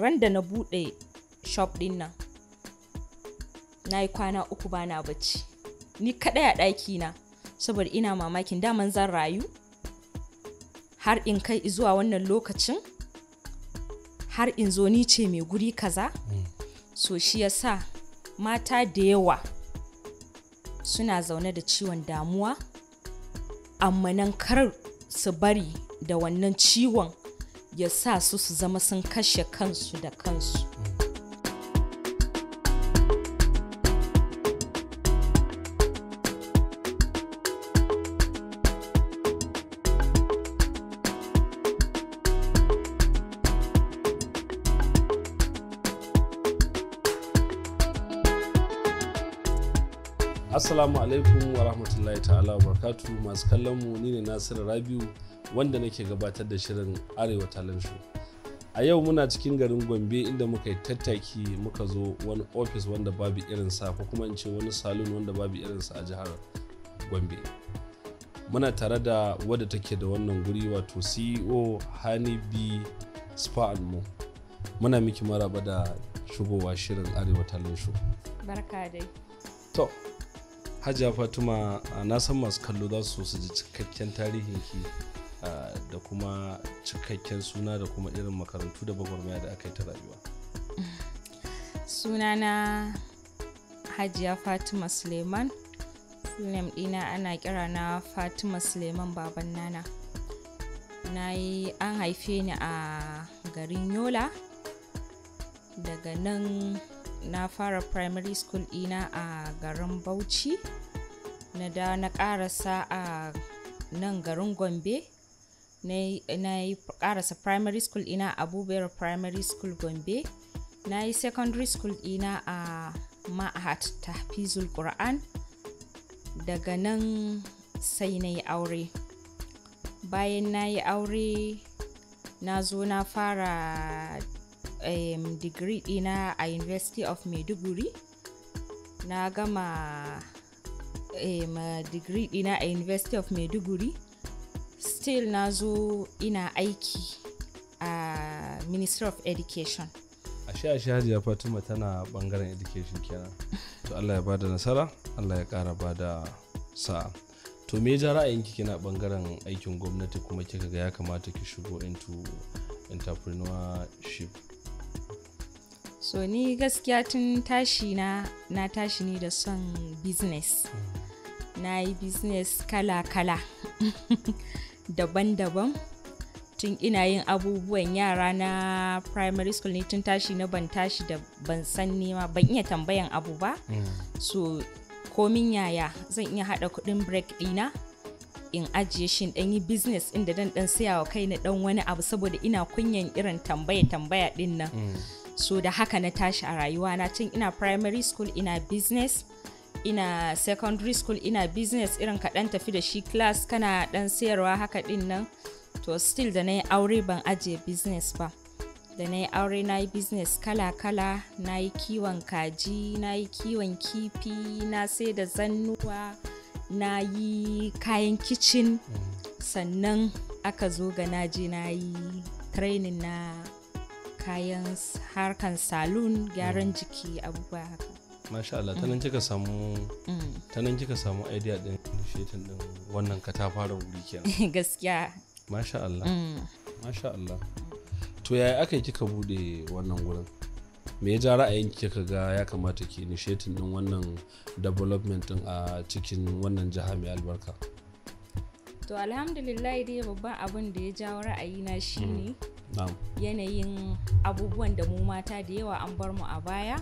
Ran da na buɗe shop ɗin nan, na yi kwana 3 bana bacci. Ni kaɗai a ɗakina, saboda ina mamakin daman zan rayu har in kai zuwa wannan lokacin, har in zo ni ce mai guri kaza. So shi yasa mata da yawa suna zaune da ciwon damuwa, amma nan kar su bari da wannan ciwon ya sa su su zama sun kashe kansu da kansu. Assalamu alaikum wa rahmatullahi ta'ala wa barakatu. Masu kallon mu, ni ne Nasiru Rabiu wanda nake gabatar da shirin Arewa Talent Show. A yau muna cikin garin Gombe, inda muka yi tattaki muka zo wani ofis wanda babu irinsa, ko kuma in ce wani salon wanda babu irinsa a jihar Gombe. Muna tare da wadda take da wannan guri, wato CEO Hani B Spa and More. Muna miki maraba da shigowa shirin Arewa Talent Show. Barka dai. To, Hajiya Fatima, na san masu kallo za su so su ji cikakken tarihinki da kuma cikakken suna da kuma irin makarantu da gwagwarmaya da aka yi ta rayuwa. Sunana Hajiya Fatima Suleiman. Full name ɗina ana kira na Fatima Suleiman Baban Nana. Na yi an haife ni a garin Yola. Daga nan na fara primary school ɗina a garin Bauchi. Na da na ƙarasa a nan garin Gombe. Na yi ƙarasa primary school ɗina a Abubakar Primary School Gombe. Na yi secondary school ɗina a Ma'ahad Tahfizul Quran. Daga nan sai na yi aure. Bayan na yi aure, na zo na fara degree ɗina a University of Maiduguri. Na gama degree ɗina a University of Maiduguri. Still na zo ina aiki a Ministry of Education. Ashe Hajiya Fatima tana bangaren education kenan. To, Allah ya bada nasara, Allah ya kara bada sa'a. To, me ya ja ra'ayinki kina bangaren aikin gwamnati kuma kika ga ya kamata ki shigo into entrepreneurship? So ni gaskiya tun tashi na, na tashi ne da son business. Na yi business kala-kala, daban-daban. Tun ina yin abubuwan yara na primary school ne, tun tashi na ban tashi da ban san nema, ban iya tambayan abu ba. So komin yaya zan iya haɗa kuɗin break ɗina in ajiye shi, in ɗan yi business inda dan ɗan saya wa kai na ɗan wani abu, saboda ina kunyan irin tambaya tambaya ɗin nan. So da haka na tashi a rayuwa na, tun ina primary school ina business, ina secondary school ina business, irin ka ɗan tafi da shi class kana ɗan sayarwa haka ɗin nan. To, still da na yi aure ban ajiye business ba. Da na yi aure na yi business kala-kala, na yi kiwon kaji, na yi kiwon kifi, na sai da zannuwa, na yi kayan kicin. Sannan aka zo ga na je na yi training na kayan harkan salon, gyaran jiki, abubuwa haka. Masha Allah, ta nan kika samu idea din initiating din wannan katafaren wuri kenan. Gaskiya. Masha Allah. Masha Allah. To, yaya aka yi kika bude wannan wurin? Me ya ja ra'ayin kika ga ya kamata ki initiating din wannan development din a cikin wannan jiha mai albarka? To, alhamdulillah dai, babban abin da ya jawo ra'ayina shine yanayin abubuwan da mu mata da yawa an bar mu a baya.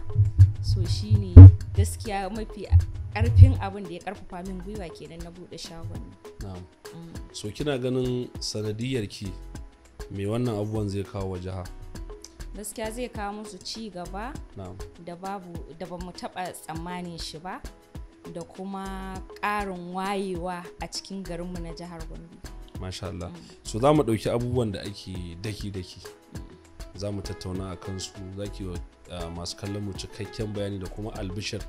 So shine gaskiya mafi karfin abin da ya karfafa min gwiwa kenan na bude shagon nan. Na'am. So kina ganin sanadiyar ki me wannan abubuwan zai kawo wa jiha? Gaskiya zai kawo musu ci gaba da babu da ba mu taɓa tsammanin shi ba, da kuma ƙarin wayewa a cikin garinmu na jihar Gombe. Masha Allah. So za mu ɗauki abubuwan da ake daki-daki. Za mu tattauna a kansu, za ki wa masu kallon mu cikakken bayani da kuma albishir,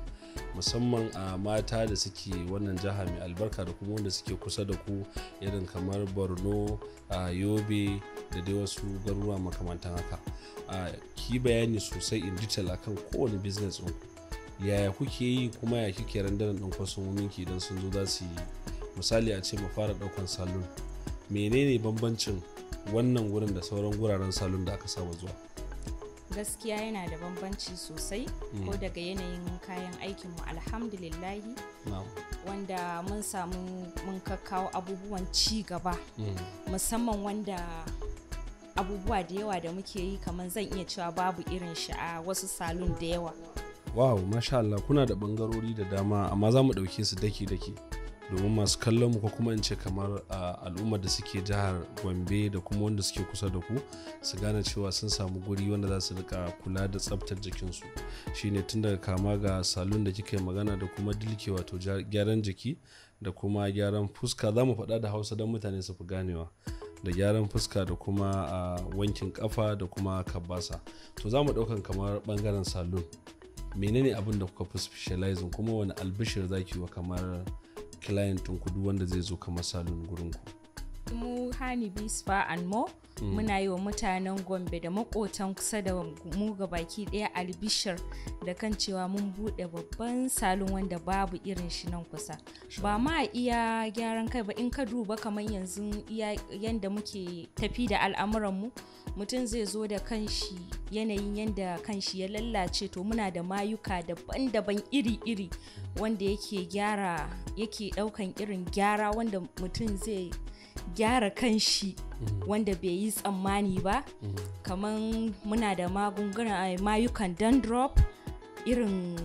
musamman a mata da suke wannan jiha mai albarka da kuma wanda suke kusa da ku, irin kamar Borno, Yobe, da dai wasu garuruwa makamantan haka. Ki bayani sosai in detail akan kowane business ɗin, yaya kuke yi kuma ya kike rendering ɗin kwastomomin ki idan sun zo za su yi. Misali, a ce mu fara ɗaukan salon, menene bambancin wannan wurin da sauran wuraren salon da aka saba zuwa? Gaskiya yana da bambanci sosai, ko daga yanayin kayan aikinmu, alhamdulillahi, wanda mun samu mun kakkawo abubuwan ci gaba, musamman wanda abubuwa da yawa da muke yi, kamar zan iya cewa babu irin shi a wasu salon da yawa. Wow, masha Allah, kuna da bangarori da dama, amma za mu ɗauke su daki-daki domin masu kallon mu, ko kuma in ce kamar al'ummar da suke jihar Gombe da kuma wanda suke kusa da ku, su gane cewa sun samu guri wanda za su rika kula da tsaftar jikinsu. Shine tun daga kama ga salon da kika yi magana, da kuma dilke, wato gyaran jiki, da kuma gyaran fuska. Za mu faɗa da Hausa don mutane su fi ganewa. Da gyaran fuska da kuma wankin kafa da kuma kabasa. To, za mu ɗaukan kamar ɓangaren salon, menene abin da kuka fi specializing, kuma wani albishir zaki wa kamar client ku, duk wanda zai zo kamar salon gurin ku? Mu Hani Spa and More, muna yi wa mutanen Gombe da makotan kusa da mu ga baki daya albishir da kan cewa mun bude babban salon wanda babu irin shi nan kusa. Ba ma iya gyaran kai ba, in ka duba kamar yanzu iya yanda muke tafi da al'amuranmu, mutum zai zo da kanshi yanayin yanda kanshi ya lallace. To, muna da mayuka daban-daban, iri-iri, wanda yake gyara, yake daukan irin gyara wanda mutum zai gyara kanshi wanda bai yi tsammani ba. Kamar muna da magunguna, mayukan dandruff, irin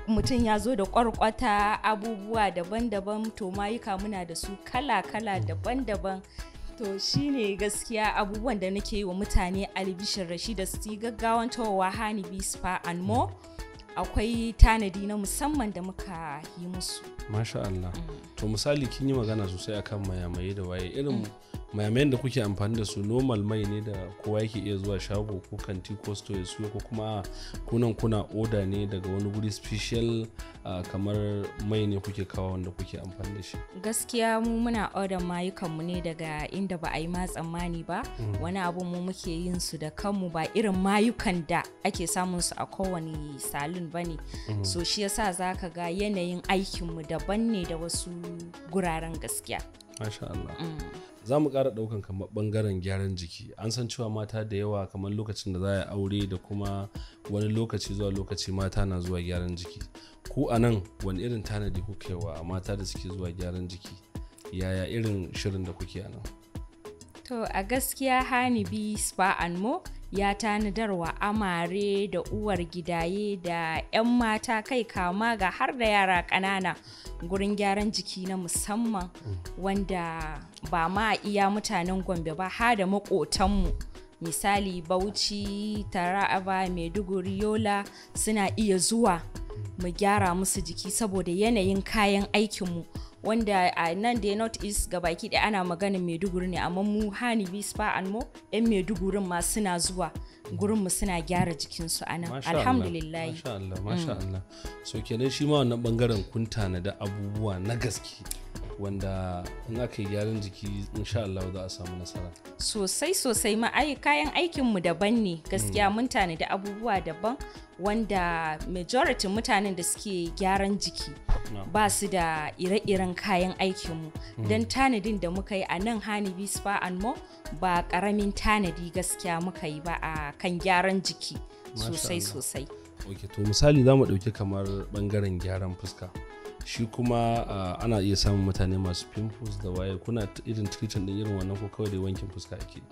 mutum ya zo da kwarkwata, abubuwa daban-daban. To, mayuka muna da su kala-kala, daban-daban. To, shine gaskiya abubuwan da nake yi wa mutane albishir rashi da su yi gaggawan tawowa Hani Spa and More. Akwai tanadi na musamman da muka yi musu. Masha Allah. To, misali kin yi magana sosai akan mayamaye da waye. Irin mayamayen da kuke amfani da su, normal mai ne da kowa yake iya zuwa shago ko kanti ko store ya siyo, ko kuma kunan kuna oda ne daga wani guri special, kamar mai ne kuke kawo wanda kuke amfani da shi? Gaskiya mu muna order mayukanmu ne daga inda ba a yi ma tsammani ba. Wani abu mu muke yin su da kanmu, ba irin mayukan da ake samun su a kowane salon ba ne. So shi yasa za ka ga yanayin aikinmu daban ne da wasu guraren, gaskiya. Masha Allah. Za mu ƙara ɗaukan kamar ɓangaren gyaran jiki. An san cewa mata da yawa, kamar lokacin da za a yi aure da kuma wani lokaci zuwa lokaci, mata na zuwa gyaran jiki. Ku a nan wani irin tanadi kuke wa mata da suke zuwa gyaran jiki? Yaya irin shirin da kuke a nan? To, a gaskiya Hani Spa and More ya tanadarwa amare da uwar gidaye da 'yan mata, kai kama ga har da yara ƙanana, gurin gyaran jiki na musamman, wanda ba ma iya mutanen Gombe ba, har da maƙotanmu, misali Bauchi, Taraba, Maiduguri, Yola, suna iya zuwa mu gyara musu jiki saboda yanayin kayan aikinmu, wanda a nan da North East baki ɗaya ana maganin Maiduguri ne, amma mu Hani Spa and More, yan Maidugurin ma suna zuwa gurin mu suna gyara jikinsu a nan, alhamdulillah. Masha Allah, masha Allah. So kenan shi ma wannan bangaren kun tanada abubuwa na gaske wanda in aka yi gyaran jiki, insha Allah za a samu nasara. Sosai sosai ma, ai kayan aikinmu daban ne gaskiya. Mun tanadi abubuwa daban wanda majority mutanen da suke gyaran jiki ba su da ire-iren kayan aikinmu, don tanadin da muka yi a nan Hani Spa and More ba karamin tanadi gaskiya muka yi ba a kan gyaran jiki, sosai sosai. Ok, to misali za mu ɗauki kamar ɓangaren gyaran fuska. Shi kuma ana iya samun mutane masu pimples da waye. Kuna irin treatment din irin wannan, ko kawai da wankin fuska ake?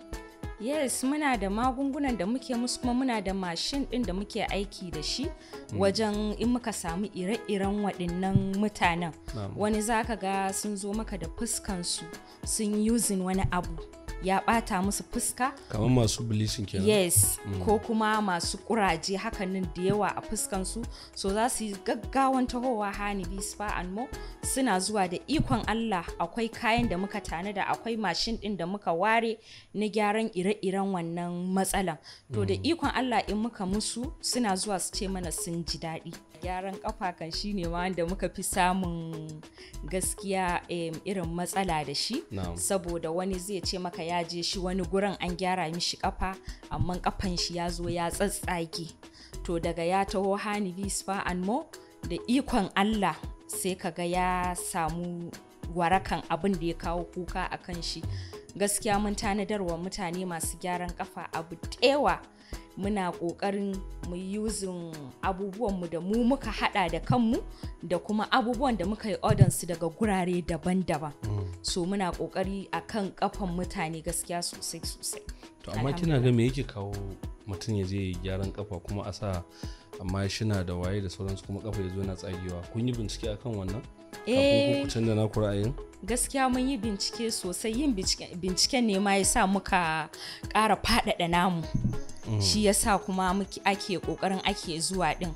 Yes, muna da magungunan da muke musu, kuma muna da mashin din da muke aiki da shi wajen in muka samu ire-iren waɗannan mutanen. Wani zaka ga sun zo maka da fuskansu sun using wani abu ya ɓata musu fuska. Kamar masu bleaching kenan? Yes, ko kuma masu kuraje hakanan da yawa a fuskansu. So za su yi gaggawan tahowa Hani Spa and More. Suna zuwa, da ikon Allah akwai kayan da muka tanada, akwai mashin din da muka ware na gyaran ire-iren wannan matsalan. To, da ikon Allah in muka musu, suna zuwa su ce mana sun ji daɗi. Gyaran kafa kan shine ma wanda muka fi samun gaskiya irin matsala da shi, saboda wani zai ce maka ya je shi wani gurin an gyara mishi kafa, amma kafan shi ya zo ya tsatsage. To daga ya taho Hani B Spa and More, da ikon Allah sai kaga ya samu warakan abin da ya kawo kuka a kan shi. Gaskiya mun tanadarwa mutane masu gyaran kafa abu dewa. Muna ƙoƙarin mu using abubuwanmu da mu muka hada da kanmu da kuma abubuwan da muka yi su daga gurare daban-daban. So muna ƙoƙari a kan kafan mutane gaskiya sosai sosai. To amma kina ga me yake kawo mutum ya je gyaran kafa kuma a sa amma shina da waye da sauransu kuma kafa ya zo na tsagewa? Kun yi bincike akan wannan kafin ku canza naku ra'ayin? Gaskiya mun yi bincike sosai. Yin binciken ne ma ya sa muka ƙara faɗaɗa namu. Shi yasa kuma ake ƙoƙarin ake zuwa ɗin.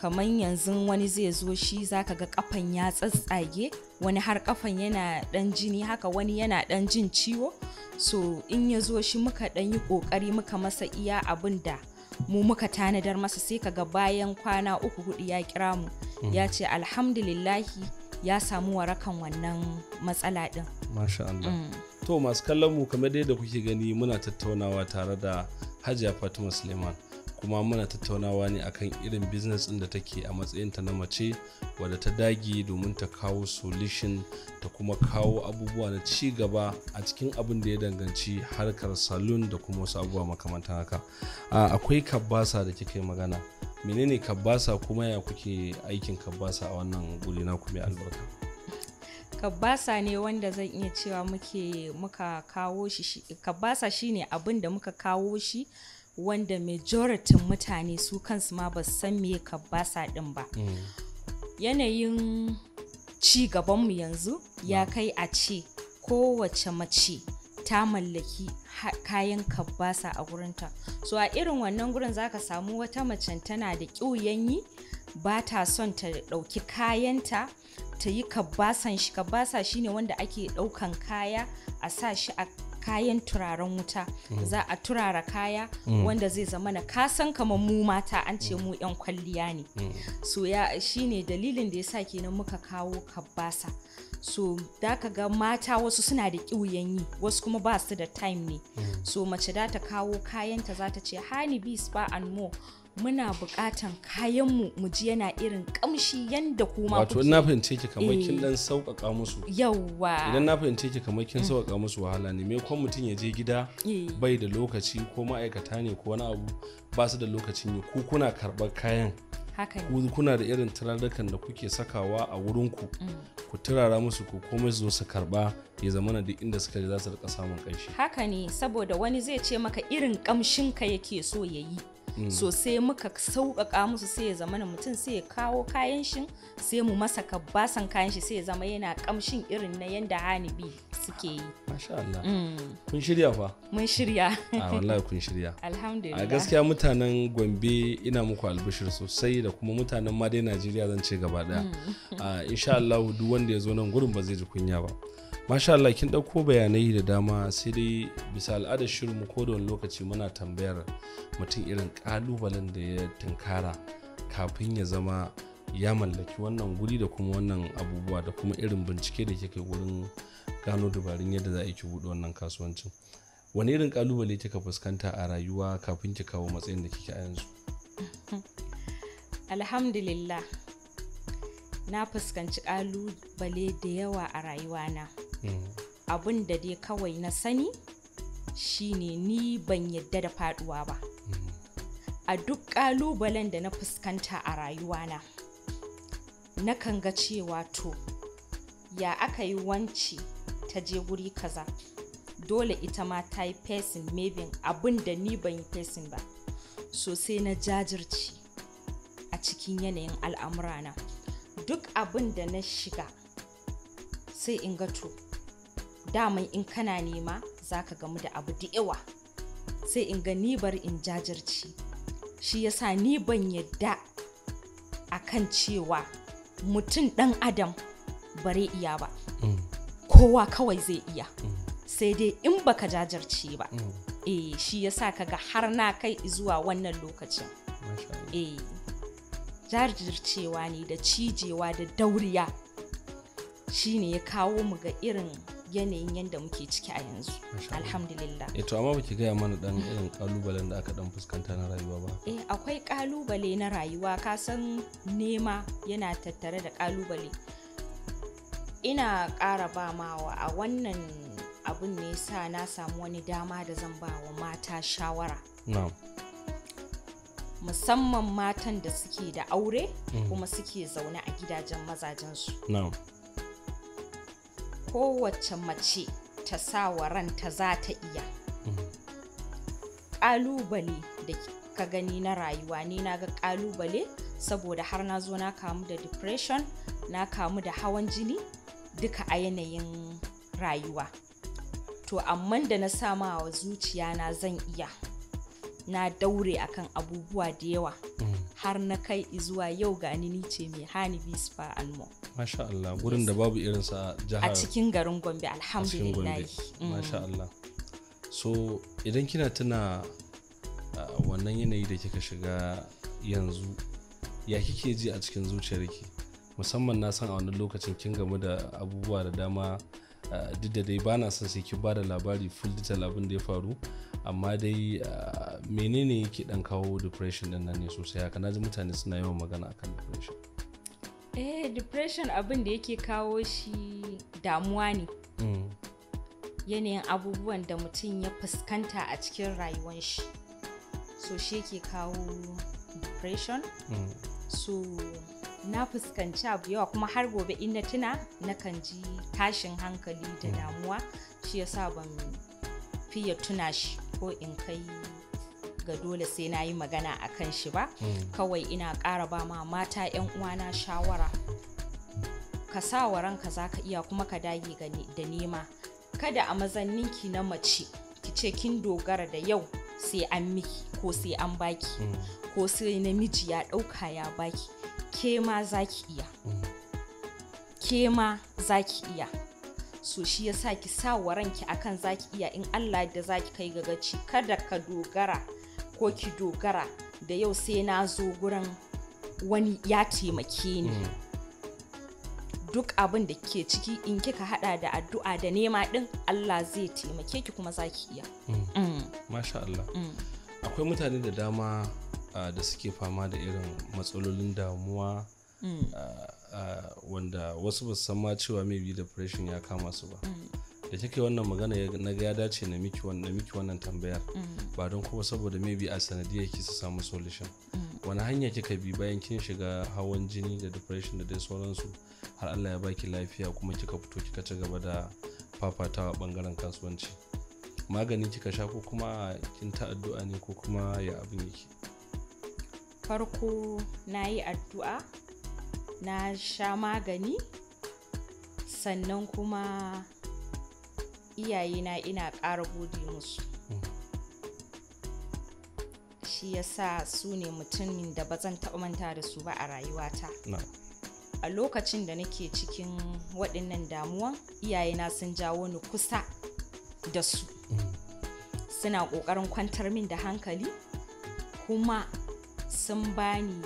Kamar yanzu wani zai zo shi zaka ga kafan ya tsatsage, wani har kafan yana ɗan jini haka, wani yana ɗan jin ciwo. So in ya zo shi muka ɗan yi ƙoƙari muka masa iya abin da mu muka tanadar masa, sai kaga bayan kwana 3-4 ya kira mu ya ce alhamdulillahi ya samu warakan wannan matsala din. Masha Allah. To masu kallon mu, kamar dai da kuke gani muna tattaunawa tare da Hajiya Fatima Suleiman, kuma muna tattaunawa ne akan irin business din da take a matsayinta na mace wadda ta dage domin ta kawo solution ta kuma kawo abubuwa na ci gaba a cikin abin da ya danganci harkar salon da kuma wasu abubuwa makamantan haka. Akwai kabbasa da kika yi magana. Menene kabbasa kuma ya kuke aikin kabbasa a wannan guri naku mai albarka? Kabbasa ne wanda zan iya cewa muka kawo shi. Kabbasa shine abin da muka kawo shi wanda majoritin mutane su kansu ma ba san me kabbasa din ba. Yanayin ci gabanmu yanzu ya kai a ce kowace mace ta mallaki kayan kabbasa a gurinta. So a irin wannan gurin zaka samu wata macen tana da ƙiuyan yi, ba ta son ta ɗauki kayanta ta yi kabbasan shi. Kabbasa shine wanda ake ɗaukan kaya a sa shi a kayan turaren wuta. Za a turara kaya wanda zai zama na kasan kamar mu mata an ce mu 'yan kwalliya ne. So ya shine dalilin da yasa kenan muka kawo kabbasa. So da ka ga mata wasu suna da ƙiuyan yi, wasu kuma ba su da time ne. So mace da ta kawo kayanta za ta ce Hani B Spa and More muna buƙatan kayanmu mu ji yana irin ƙamshi yanda kuma kuke. Wato na fahimce ki kamar kin dan sauƙaƙa musu. Yawwa. Idan na fahimce ki kamar kin sauƙaƙa musu wahala ne. Me kwan mutum ya je gida bai da lokaci ko ma'aikata ne ko wani abu ba su da lokacin yi, ku kuna karɓar kayan. Haka ne. Ku kuna da irin turarukan da kuke sakawa a wurinku. Ku turara musu ku komai su zo su karɓa ya zamana duk inda suka je za su rika samun ƙanshi. Haka ne, saboda wani zai ce maka irin ƙamshin ka yake so ya yi. So sai muka sauƙaƙa musu, sai ya zama na mutum sai ya kawo kayan shi, sai mu masa kabbasan kayan shi, sai ya zama yana ƙamshin irin na yanda Hani B suke yi. Masha Allah. Kun shirya fa? Mun shirya. A wallahi kun shirya. Alhamdulillah. A gaskiya mutanen Gombe ina muku albishir sosai da kuma mutanen ma dai Najeriya zan ce gaba daya. Insha Allah duk wanda ya zo nan gurin ba zai ji kunya ba. Masha Allah, kin ɗauko bayanai da dama, sai dai bisa al'adar shirinmu ko da wani lokaci muna tambayar mutum irin ƙalubalen da ya tunkara kafin ya zama ya mallaki wannan guri da kuma wannan abubuwa da kuma irin bincike da kika wurin gano dabarun yadda za a yi ki buɗe wannan kasuwancin. Wani irin ƙalubale kika fuskanta a rayuwa kafin ki kawo matsayin da kike a yanzu? Alhamdulillah, na fuskanci ƙalubale da yawa a rayuwana. Abun da dai kawai na sani shine ni ban yadda da faduwa ba. A duk ƙalubalen da na fuskanta a rayuwana, nakan ga cewa to ya aka yi wanci ta je guri kaza, dole ita ma ta yi facing maybe abun da ni ban yi facing ba. So sai na jajirce a cikin yanayin al'amurana. Duk abin da na shiga sai in ga to daman in kana nema za ka gamu da abu da yawa, sai in ga ni bari in jajirce. Shi yasa ni ban yadda akan cewa mutum ɗan adam bare iya ba. Kowa kawai zai iya, sai dai in baka jajirce ba. Shi yasa kaga har na kai zuwa wannan lokacin. Jajircewa ne da cijewa da dauriya shine ya kawo mu ga irin yanayin yadda muke ciki a yanzu. Masha Allah. Alhamdulillah. To amma baki gaya mana dan irin kalubalen da aka dan fuskanta na rayuwa ba. Akwai kalubale na rayuwa. Ka san nema yana tattare da kalubale. Ina ƙara ba mawa a wannan abun ne sa na samu wani dama da zan ba wa mata shawara, musamman matan da suke da aure kuma suke zaune a gidajen mazajensu. Kowace mace ta sa wa ranta za ta iya. Ƙalubale da ka gani na rayuwa, ni na ga ƙalubale saboda har na zo na kamu da depression, na kamu da hawan jini, duka a yanayin rayuwa. To amma da na sama wa zuciya na zan iya, na daure akan abubuwa da yawa har na kai zuwa yau gani ni ce mai Hani B Spa and More. Masha Allah, gurin da babu irinsa a jihar, a cikin garin Gombe. A cikin Gombe. Alhamdulillah. Masha Allah. So idan kina tuna wannan yanayi da kika shiga yanzu, ya kike ji a cikin zuciyarki? Musamman na san a wannan lokacin kin gamu da abubuwa da dama, duk da dai bana son sai kin bada labari full detail abin da ya faru, amma dai menene yake dan kawo depression din nan ne sosai haka? Naji mutane suna yawan magana akan depression. Depression abin da yake kawo shi damuwa ne. Yanayin abubuwan da mutum ya fuskanta a cikin rayuwan shi. So shi yake kawo depression. So na fuskanci abu yawa, kuma har gobe in na tuna nakan ji tashin hankali da damuwa. Shi yasa ban fiye tuna shi ko in kai ga dole sai na yi magana a kan shi ba. Kawai ina ƙara ba ma mata 'yan uwana shawara, ka sa wa ranka za ka iya, kuma ka dage da nema. Kada a mazanninki na mace ki ce kin dogara da yau sai an miki ko sai an baki ko sai namiji ya ɗauka ya baki. Ke ma za ki iya, ke ma za ki iya. So shi yasa ki sa wa ranki akan za ki iya, in Allah da za ki kai ga gaci. Kada ka dogara ko ki dogara da yau sai na zo gurin wani ya taimake ni. Duk abin da kike ciki, in kika hada da addu'a da nema din, Allah zai taimake ki kuma za ki iya. Masha Allah. Akwai mutane da dama da suke fama da irin matsalolin damuwa, wanda wasu ba su san ma cewa maybe depression ya kama su ba. Da kike wannan magana na ga ya dace na miki wannan tambayar, ba don kuma saboda maybe a sanadiyar ki su samu solution. Wani hanya kika bi bayan kin shiga hawan jini da depression da dai sauransu har Allah ya baki lafiya kuma kika fito kika ci gaba da fafatawa bangaren kasuwanci? Magani kika sha ko kuma kin ta addu'a ne ko kuma ya abin yake? Farko na yi addu'a, na sha magani, sannan kuma iyayena ina ƙara gode musu. Shi yasa su ne mutumin da ba zan taɓa manta da su ba a rayuwata. A lokacin da nake cikin waɗannan damuwan, iyayena sun jawo ni kusa da su. Suna ƙoƙarin kwantar min da hankali kuma sun bani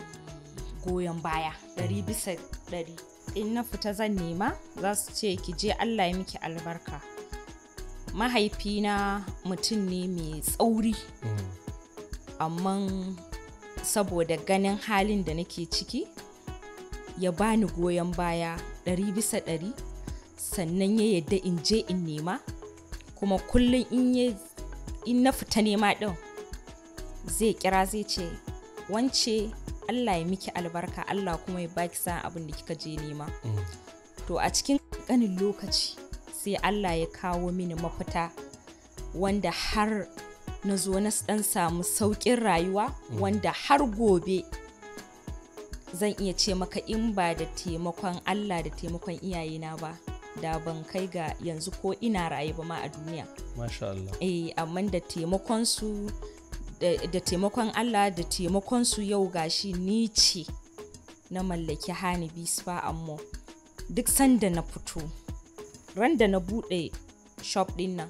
goyon baya 100%. In na fita zan nema, za su ce ki je, Allah ya miki albarka. Mahaifina mutum ne mai tsauri, amma saboda ganin halin da nake ciki ya bani goyon baya 100%, sannan ya yadda in je in nema. Kuma kullum in na fita nema ɗin zai kira zai ce wance Allah ya miki albarka, Allah kuma ya baki sa abin da kika je nema. To a cikin ƙanƙanin lokaci sai Allah ya kawo mini mafita wanda har na zo na ɗan samu sauƙin rayuwa, wanda har gobe zan iya ce maka in ba da taimakon Allah da taimakon iyayena ba, da ban kai ga yanzu ko ina raye ba ma a duniya. Masha Allah. Amma da taimakon su da taimakon Allah da taimakon su yau gashi ni ce na mallaki Hani B Spa and More. Duk sanda na fito, ran da na bude shop din nan,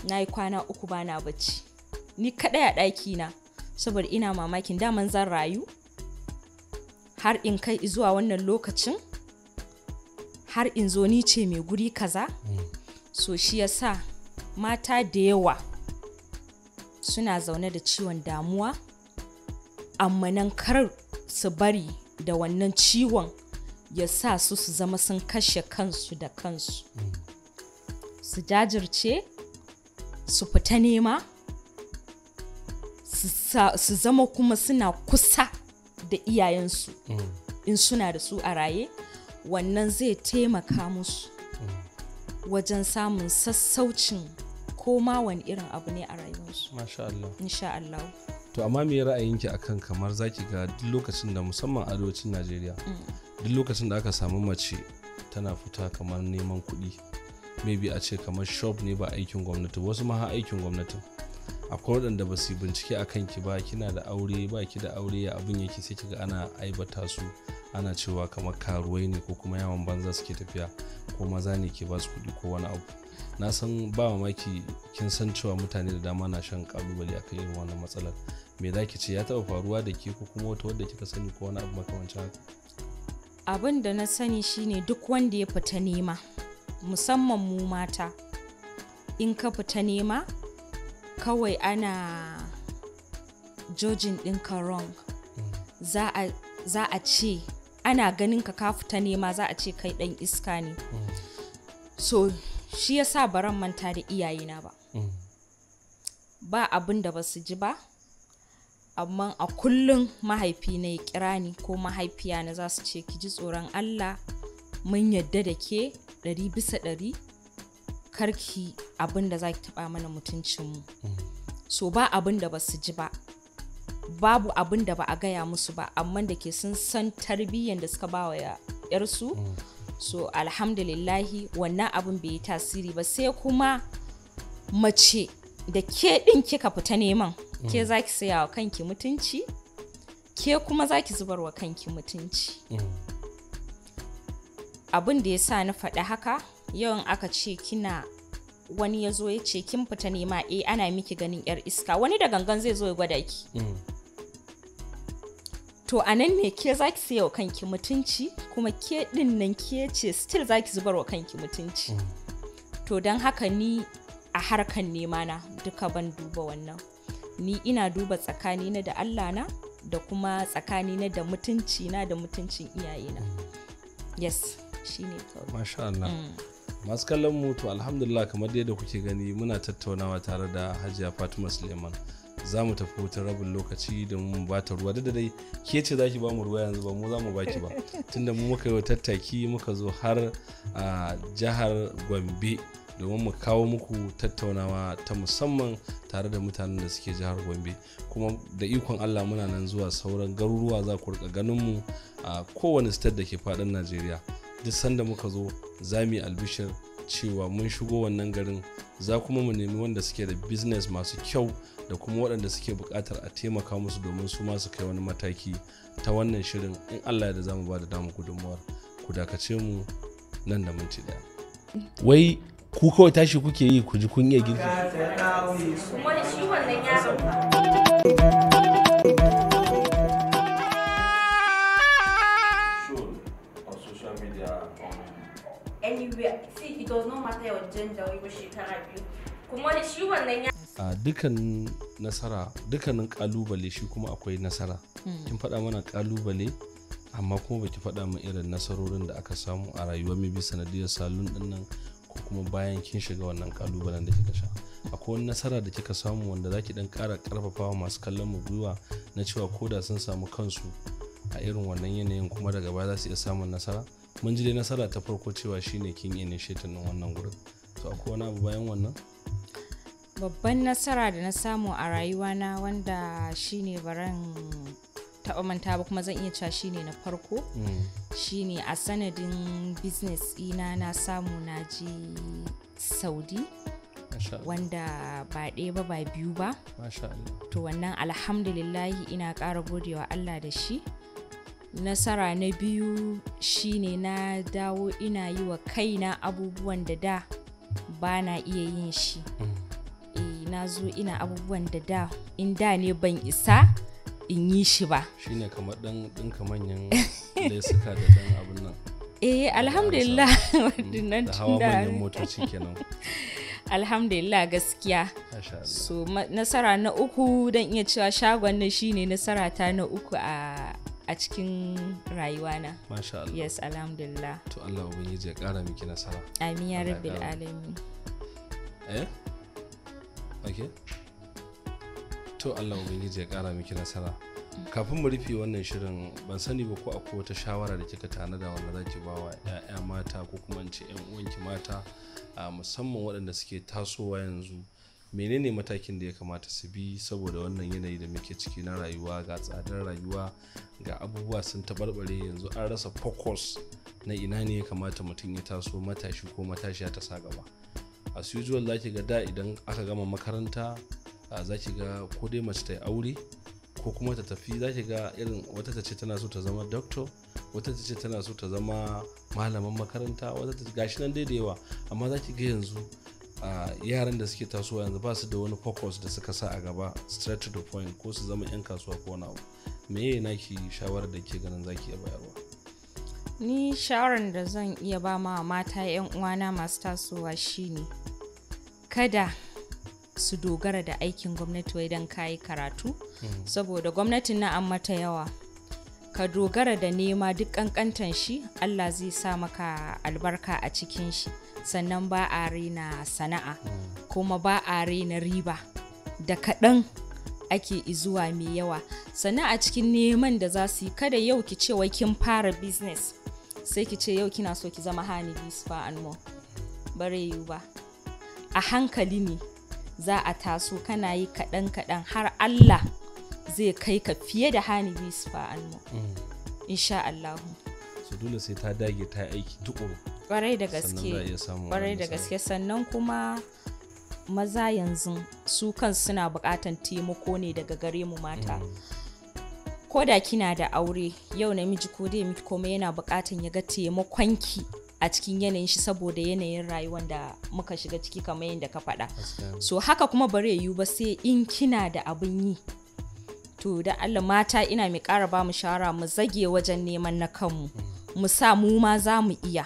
na yi kwana 3 bana bacci. Ni kaɗai a ɗaki na, saboda ina mamakin daman zan rayu har in kai zuwa wannan lokacin, Har in zo ni ce mai guri kaza. So shi yasa mata da yawa suna zaune da ciwon damuwa, amma nan kar su bari da wannan ciwon ya sa su su zama sun kashe kansu da kansu. Su jajirce, su fita nema, su zama kuma suna kusa da iyayensu in suna da su a raye. Wannan zai taimaka musu wajen samun sassaucin ko ma wani irin abu ne a rayuwarsu. Masha Allah. Insha Allah. To amma me ra'ayinki akan kamar zaki ga duk lokacin da musamman arewacin Najeriya, duk lokacin da aka samu mace tana fita kamar neman kuɗi, maybe a ce kamar shop ne ba aikin gwamnati, wasu ma har aikin gwamnati, akwai waɗanda ba su bincike a kanki ba, kina da aure ba ki da aure, ya abin yake, sai kiga ana aibata su, ana cewa kamar karuwai ne ko kuma yawon banza suke tafiya ko maza ne ke ba su kuɗi ko wani abu. Na san ba mamaki kin san cewa mutane da dama na shan kalubale akan irin wannan matsalar. Me za ki ce, ya taɓa faruwa da ke ko kuma wata wadda kika sani ko wani abu makamancin haka? Abin da na sani shine duk wanda ya fita nema, musamman mu mata, in ka fita nema kawai ana judging ɗinka wrong. Za a ce ana ganin ka ka fita nema, za a ce kai ɗan iska ne. So shi yasa baran manta da iyayena ba. Ba abin da ba su ji ba, amma a kullum mahaifina ya kira ni ko mahaifiyana za su ce ki ji tsoron Allah, mun yadda da ke 100%, karki abin da za ki taɓa mana mutuncinmu. So ba abin da ba su ji ba, babu abin da ba a gaya musu ba, amma da ke sun san tarbiyyan da suka ba wa yarsu. So alhamdulillahi wannan abin bai yi tasiri ba. Sai kuma mace da ke ɗin kika fita neman, ke za ki saya wa kanki mutunci, ke kuma za ki zubar wa kanki mutunci. Abin da ya sa na faɗi haka, yawan aka ce kina wani ya zo ya ce kin fita nema, eh ana miki ganin yar iska, wani da gangan zai zo ya gwada ki. To a nan ne ke za ki saya wa kanki mutunci, kuma ke ɗin nan ke ce still za ki zubar wa kanki mutunci. To don haka ni a harkan nema na duka ban duba wannan. Ni ina duba tsakanina da Allah na da kuma tsakanina da mutunci na da mutuncin iyayena. Yes, shine kawai. Masha Allah. Masu kallon mu, to alhamdulillah kamar yadda kuke gani muna tattaunawa tare da Hajiya Fatima Suleiman. Za mu tafi hutun rabin lokaci da mu ba ta ruwa. Duk da dai ke ce za ki ba mu ruwa yanzu, ba mu za mu baki ba, tunda mu muka yi tattaki muka zo har a jihar Gombe domin mu kawo muku tattaunawa ta musamman tare da mutanen da suke jihar Gombe. Kuma da ikon Allah muna nan zuwa sauran garuruwa, za ku rika ganin mu a kowane state da ke faɗin Najeriya. Duk sanda muka zo za mu yi albishir cewa mun shigo wannan garin, za kuma mu nemi wanda suke da business masu kyau da kuma waɗanda suke buƙatar a taimaka musu domin su ma su kai wani mataki ta wannan shirin. In Allah ya da za mu ba da damu gudunmawar. Ku dakace mu nan da minti ɗaya. Wai ku kawai tashi kuke yi ku ji kun iya girki? Kuma shi wannan yaron Shown on social media on anywhere, see, it does not matter your gender or your shekara biyu. Kuma shi wannan yaron A dukkanin nasara, dukkanin kalubale shi kuma akwai nasara. Kin faɗa mana kalubale, amma kuma baki faɗa min irin nasarorin da aka samu a rayuwa, maybe sanadiyar salon din nan ko kuma bayan kin shiga wannan kalubalen da kika sha. Akwai wani nasara da kika samu wanda zaki dan ƙara ƙarfafawa masu kallon mu gwiwa na cewa ko da sun samu kansu a irin wannan yanayin kuma daga baya za su iya samun nasara? Mun ji dai nasara ta farko cewa shine kin initiating din wannan gurin. To akwai wani abu bayan wannan? Babban nasara da na samu a rayuwana wanda shine baran taɓa manta ba kuma zan iya cewa shine na farko, shine a sanadin business ina na samu na je Saudi, Masha Allah. wanda ba ɗaya ba ba biyu ba. Masha Allah. To wannan alhamdulillahi ina ƙara godewa Allah da shi. Nasara na biyu shine na dawo ina yi wa kaina abubuwan da da ba na iya yin shi. Na zo ina abubuwan da da in da ne ban isa in yi shi ba. Shine kamar dan dinka manyan lesuka da dan abun nan. Eh, alhamdulillah. Wannan Da hawa tunda manyan motoci kenan. Alhamdulillah, gaskiya. Masha Allah. So nasara na uku, don iya cewa shagon nan shine nasara ta na uku a cikin rayuwana. Masha Allah. Yes, alhamdulillah. To, Allah ubangiji ya kara miki nasara. Amin ya Allah ya rabbil ƙara. alamin. Eh, okay, to Allah ubangiji ya kara miki nasara. Kafin mu rufe wannan shirin, ban sani ba ko akwai wata shawara da kika tanada wanda zaki ba wa 'ya'ya mata, ko kuma in ce 'yan uwanki mata, a musamman waɗanda suke tasowa yanzu, menene matakin da ya kamata su bi saboda wannan yanayi da muke ciki na rayuwa? Ga tsadar rayuwa, ga abubuwa sun taɓarɓare, yanzu an rasa focus na ina ne ya kamata mutum ya taso matashi ko matashiya ta sa gaba. As usual, za ki ga da idan aka gama makaranta, za ki ga ko dai mace ta yi aure ko kuma ta tafi, za ki ga irin wata ta ce tana so ta zama doctor, wata ta ce tana so ta zama malaman makaranta, wata ta gashi nan dai da yawa. Amma za ki ga yanzu yaran da suke tasowa yanzu ba su da wani focus da suka sa a gaba, straight to the point, ko su zama 'yan kasuwa ko wani abu. Meye naki shawarar da ke ganin zaki iya bayarwa? Ni shawarar da zan iya ba ma mata 'yan uwana masu tasowa shine kada su dogara da aikin gwamnati wai don kayi karatu, saboda gwamnatin na an mata yawa. Ka dogara da nema, duk kankantan shi Allah zai sa maka albarka a cikin shi. Sannan ba a rena sana'a, kuma ba a rena riba, da kaɗan ake izuwa mai yawa. Sannan a cikin neman da za su yi, kada yau ki ce wai kin fara business, sai ki ce yau kina so ki zama Hani Spa and More. Bare yiwu ba. A hankali ne za a taso, kana yi kaɗan kaɗan har Allah zai kai ka fiye da Hani Spa and More, insha Allahu. So dole sai ta dage, ta yi aiki tukuru Kwarai da sannan gaske. za a iya samun Kwarai wannan da nasara. gaske. Sannan kuma maza yanzu su kan suna buƙatan taimako ne daga gare mu mata. Ko da kina da aure yau, namiji ko dai miki komai, yana buƙatan ya ga taimakonki a cikin yanayin shi, saboda yanayin rayuwar da muka shiga ciki, kamar yadda ka faɗa. Gaskiya. So haka kuma bare yiwu ba sai in kina da abin yi. To da Allah mata, ina mai ƙara ba mu shawara mu zage wajen neman na kanmu, mu sa mu ma za mu iya.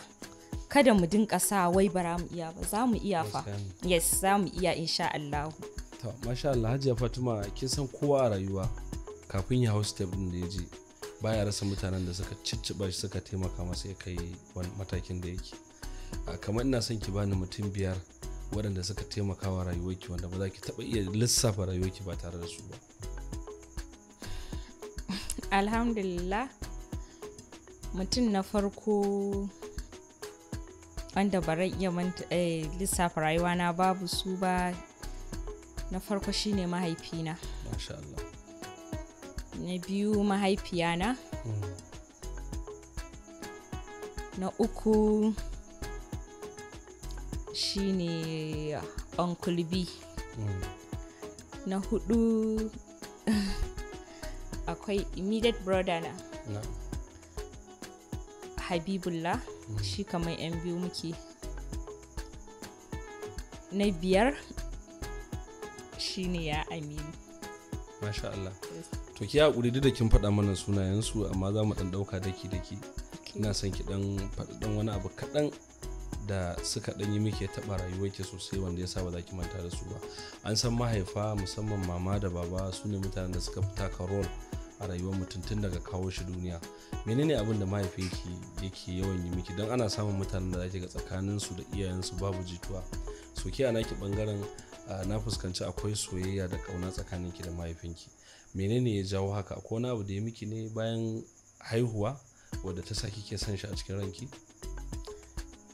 Kada mu dinka sa wai bara mu iya ba. Za mu iya fa. Gaskiya ne. Yes, za mu iya, insha Allah. To, masha Allah, Hajiya Fatima, kin san kowa a rayuwa kafin ya hau step din da ya je baya rasa mutanen da suka cicciba shi, suka taimaka masa ya kai wani matakin da yake. Kamar ina son ki bani mutum 5 waɗanda suka taimaka wa rayuwarki, wanda ba za ki taɓa iya lissafa rayuwarki ba tare da su ba. Alhamdulillah, mutum na farko wanda ba zan iya lissafa rayuwana babu su ba, na farko shine mahaifina. Masha Allah. Na biyu, mahaifiyana. Na uku shine Uncle B. Na hudu akwai immediate brother na, Na. Habibullah, shi kamar yan biyu muke. Na biyar shine ya Aminu. Masha Allah. To, ki haƙuri, duk da kin faɗa mana sunayensu, amma za mu ɗan ɗauka daki-daki. Ina son ki ɗan faɗi ɗan wani abu kaɗan da suka ɗan yi miki ya taɓa rayuwarki sosai, wanda ya sa ba za ki manta da su ba. An san mahaifa, musamman mama da baba, su ne mutanen da suka fi taka role a rayuwar mutum tun daga kawo shi duniya. Menene abin da mahaifinki yake yawan yi miki? Don ana samun mutanen da zaki ga tsakaninsu da iyayensu babu jituwa. So ke a naki bangaren, na fuskanci akwai soyayya da ƙauna tsakaninki da mahaifinki. Menene ya jawo haka? Akwai wani abu da ya miki ne bayan haihuwa wadda ta sa kike son shi a cikin ranki?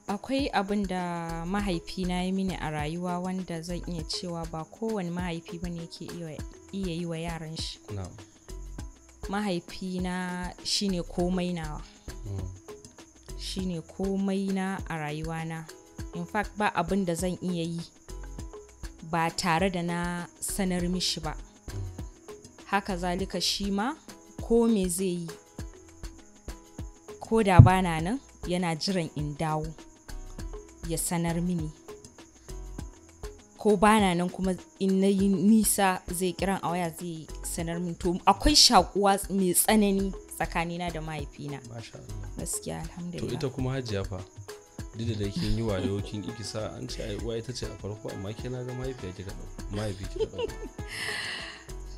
Akwai abin da mahaifina ya mini a rayuwa wanda zan iya cewa ba kowane mahaifi bane yake iya yi wa yaran shi. Mahaifina shine komai nawa, shine komai na a rayuwana. In fact, ba abin da zan iya yi ba tare da na sanar mishi ba. Haka zalika shi ma, ko me zai yi, ko da bana nan, yana jiran in dawo ya sanar mini. Ko bana nan kuma, in na yi nisa, zai kiran a waya, zai sanar min. To akwai shakuwa mai tsanani. tsakanina da mahaifina. Masha Allah. Gaskiya alhamdulillah. To ita kuma Hajiya fa, duk da dai kin yi wayo kin iki sa an ce ai uwa ita ce a farko, amma ke na ga mahaifiya kika ɗauka, mahaifi kika ɗauka.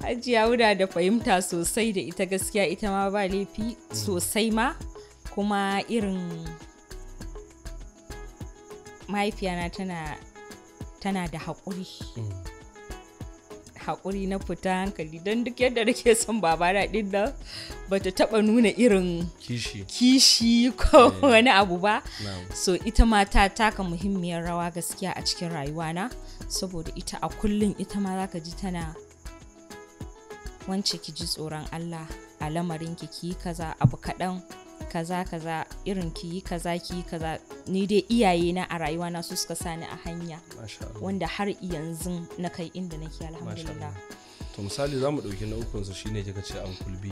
Hajiya muna da fahimta sosai da ita gaskiya, ita ma ba laifi sosai ma, kuma irin mahaifiyana tana da haƙuri. Haƙuri na fita hankali, don duk yadda nake son babana ɗin nan bata taɓa nuna irin kishi ko wani abu ba. So ita ma ta taka muhimmiyar rawa gaskiya a cikin rayuwana, saboda ita a kullum ita ma zaka ji tana wance ki ji tsoron Allah a lamarin ki, ki yi kaza abu kaɗan kaza kaza, irin ki yi kaza ki yi kaza. Ni dai iyaye na a rayuwa na su suka sani a hanya wanda har yanzu na kai inda nake, alhamdulillah. To misali za mu ɗauki na ukun su shine kika ce Uncle B.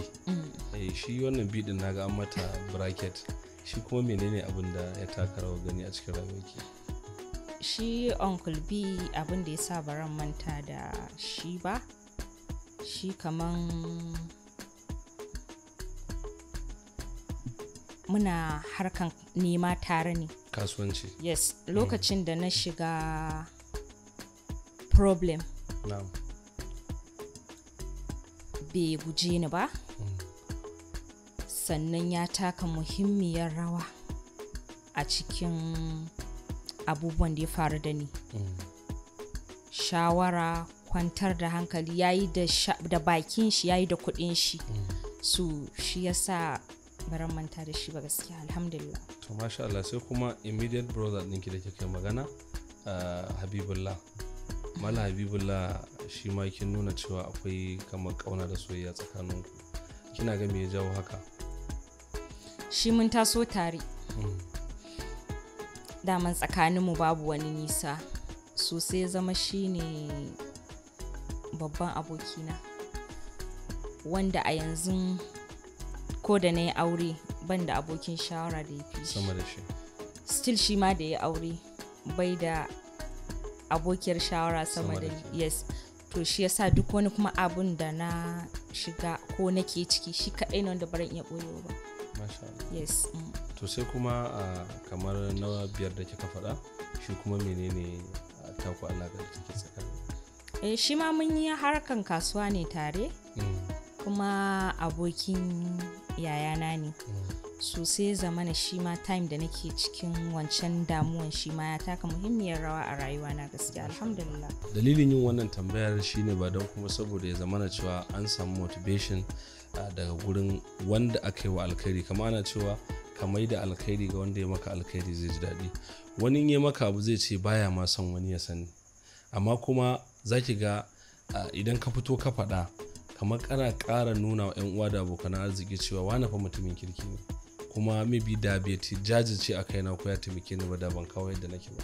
Shi wannan B din naga an mata bracket, shi kuma menene abin da ya taka rawar gani a cikin rayuwarki? Shi Uncle B abin da ya sa baran manta da shi ba, shi kaman muna harkan nema tare ne, kasuwanci. Yes, lokacin da na shiga problem bai guje ni ba. Sannan ya taka muhimmiyar rawa a cikin abubuwan da ya faru da ni. Shawara, kwantar da hankali, yayi da bakin shi, yayi da kudin shi. So shi yasa baran manta da shi ba gaskiya, alhamdulillah. To masha Allah. Sai kuma immediate brother ɗinki da kika magana, Habibullah. Malam Habibullah shi ma kin nuna cewa akwai kamar kauna da soyayya tsakaninku. Kina ga me ya jawo haka? Shi mun taso tare. Daman tsakaninmu babu wani nisa. So sai zama shi ne babban abokina, wanda a yanzu ko da na yi aure ban da abokin shawara da ya fi sama da shi. Still shi ma da ya aure bai da abokiyar shawara sama da yes. To shi yasa duk wani kuma abun da na shiga ko nake ciki shi kaɗai ne wanda baran iya ɓoyewa ba. Masha Allah. Yes. To sai kuma kamar na biyar da kika faɗa, shi kuma menene taku alaƙa da take tsakani? Shi ma mun yi harkan kasuwa ne tare. Kuma abokin yayana ne. So sai zamana shi ma time da nake cikin wancan damuwan shi ma ya taka muhimmiyar rawa a rayuwa na gaskiya, alhamdulillah. Dalilin yin wannan tambayar shine ba don kuma saboda ya zamana cewa an samu motivation daga gurin wanda aka yi wa alkhairi, kama ana cewa ka mai da alkhairi ga wanda ya maka alkhairi zai ji daɗi. Wani in ya maka abu zai ce baya ma son wani ya sani, amma kuma za ki ga idan ka fito ka faɗa kamar kana ƙara nuna wa 'yan uwa da abokan arziki cewa wane fa mutumin kirki ne, kuma maybe da bai jajirce a kaina ko ya taimake ni ba da ban kawo yadda nake ba.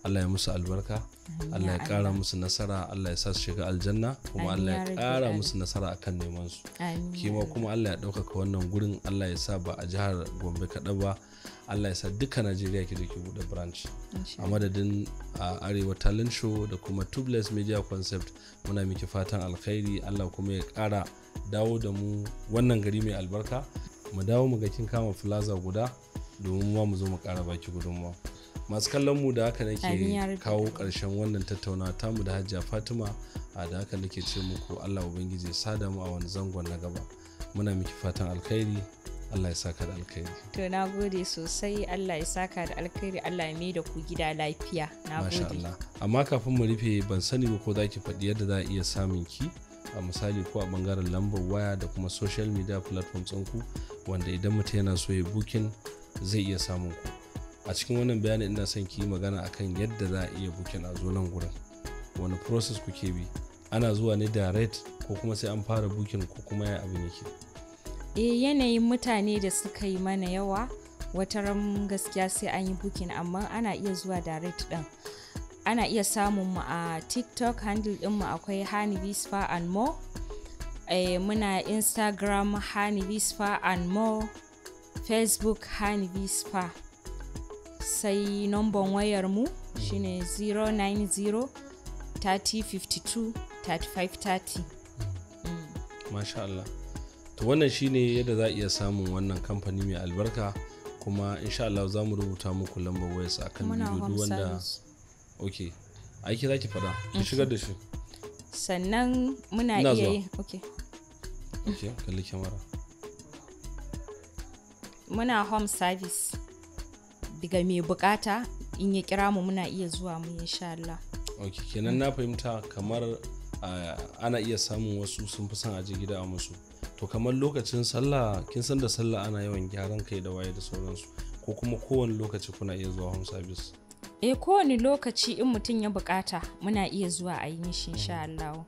Allah ya musu albarka, Allah ya ƙara musu nasara, Allah ya sa su shiga aljanna, kuma Allah ya ƙara musu nasara akan neman su. Kima kuma Allah ya ɗaukaka wannan gurin, Allah ya sa ba a jihar Gombe kaɗai ba, Allah ya sa duka Najeriya ki je ki buɗe branch. A madadin Arewa Talent Show da kuma Tubeless Media Concept muna miki fatan alkhairi, Allah kuma ya ƙara dawo da mu wannan gari mai albarka, mu dawo mu ga kin kama plaza guda domin ma mu zo mu ƙara baki gudunmawa. Masu kallon mu da haka nake kawo ƙarshen wannan tattaunawa tamu da Hajiya Fatima, da haka nake ce muku Allah Ubangiji ya sada mu a wani zangon na gaba. Muna miki fatan alkhairi, Allah ya saka da alkhairi. To na gode sosai, Allah ya saka da alkhairi, Allah ya mai da ku gida lafiya. Na Masha gode. Allah. Amma kafin mu rufe ban sani ba ko za ki faɗi yadda za a iya samun ki a misali ko a bangaren lambar waya da kuma social media platforms ɗinku, wanda idan mutum yana so ya booking zai iya samun ku. A cikin wannan bayanin ina son ki yi magana akan yadda za a iya booking a zo nan gurin. Wani process kuke bi? Ana zuwa ne direct ko kuma sai an fara booking ko kuma ya abin yake? Yanayin mutane da suka yi mana yawa, wataran gaskiya sai an yi booking, amma ana iya zuwa direct din. Ana iya samun mu a TikTok handle din mu akwai Hani Spa and More. Muna Instagram Hani Spa and More, Facebook Hani Spa. Sai number wayar mu shine 090 30 52 35 30. Masha Allah. To wannan shine yadda za a iya samun wannan kamfani mai albarka, kuma insha Allah za mu rubuta muku lambar wayarsa akan Muna bidiyo home duk wanda service. Okay, aiki za ki faɗa, ki shigar da shi. Sannan muna Ina iya zuwa. yin, okay. Okay, kalli kyamara. Muna home service daga mai bukata, in ya kira mu muna iya zuwa mu, insha Allah. Ok, kenan na fahimta kamar ana iya samun wasu sun fi son aje gida a musu. To kamar lokacin sallah, kin san da sallah ana yawan gyaran kai da waye da sauransu, ko kuma kowane lokaci kuna iya zuwa home service? Eh, kowane lokaci in mutum ya bukata muna iya zuwa a yi mishi, insha Allah.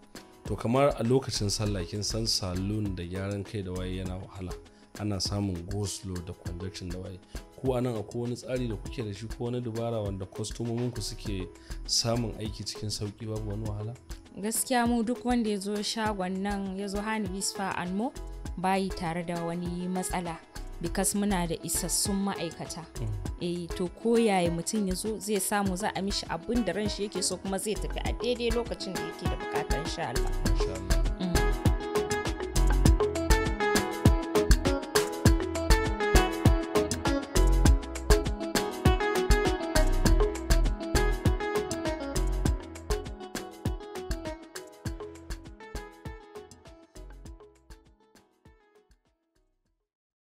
To kamar a lokacin sallah, kin san salon da gyaran kai da waye yana wahala, ana samun go slow da congestion da waye. Ko anan akwai wani tsari da kuke da shi ko wani dabara wanda kwastomomin ku suke samun aiki cikin sauki babu wani wahala? Gaskiya mu duk wanda ya zo shagon nan, ya zo Hani Spa and More, bayi tare da wani matsala because muna da isassun ma'aikata. Eh, to ko yaya mutum ya zo zai samu, za a mishi abin da ran shi yake so, kuma zai tafi a daidai lokacin da yake da bukata, insha Allah. Insha Allah.